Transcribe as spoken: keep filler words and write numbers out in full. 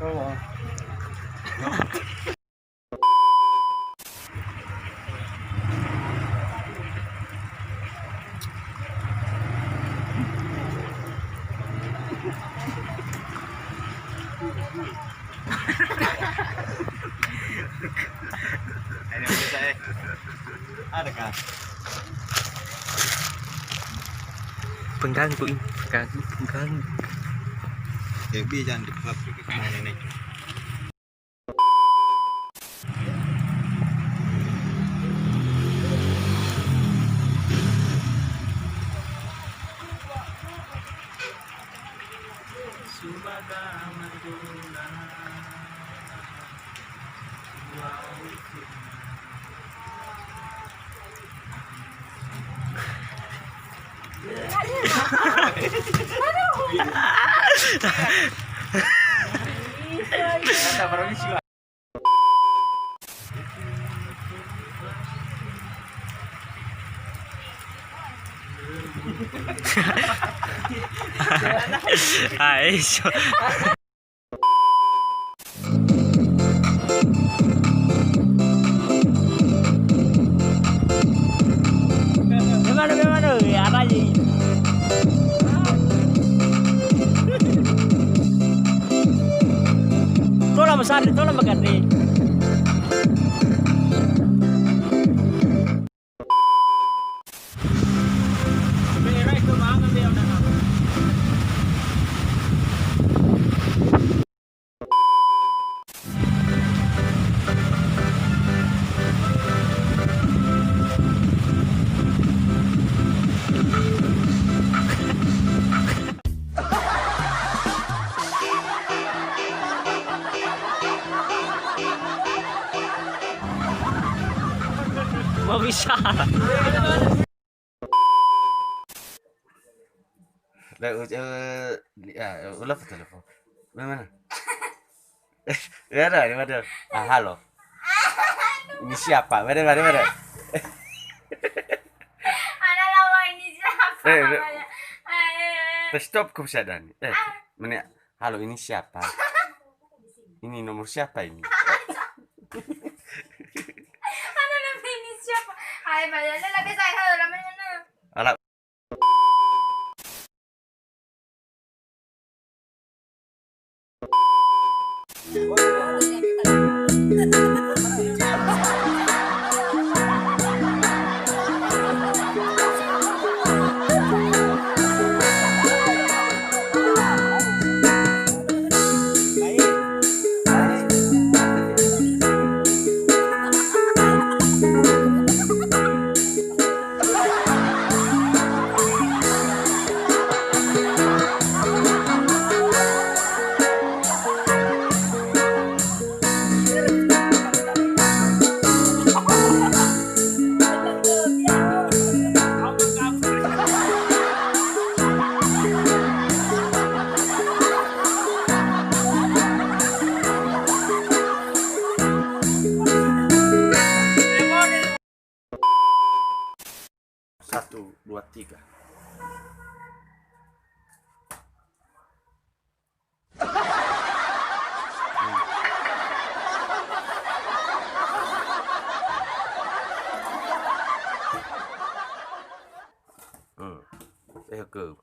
Ada kah? Pengganggu ini, pengganggu, pengganggu. Ya, bisa jangan diklap dikit. Aisyah. Bagaimana, bagaimana? Ya, apa aja ini? Tola besar, tola makan deh. Mau bisa. Lah, eh, ya, ulah telepon. Mana, mana? Ya, ada, ada, ada. Ah, halo. Ini siapa? Mana, mana, mana? Ada lawan ini siapa? Eh, eh. Namanya? Eh, eh, eh. Stop, ku sadar. Eh, mana? Halo, ini siapa? Ini nomor siapa ini? Ada nomor ini siapa? Hai, Pak, ya, lah, biasa, halo, namanya mana? Ala. Satu, dua, tiga. Hmm. Hmm. Eh, ke.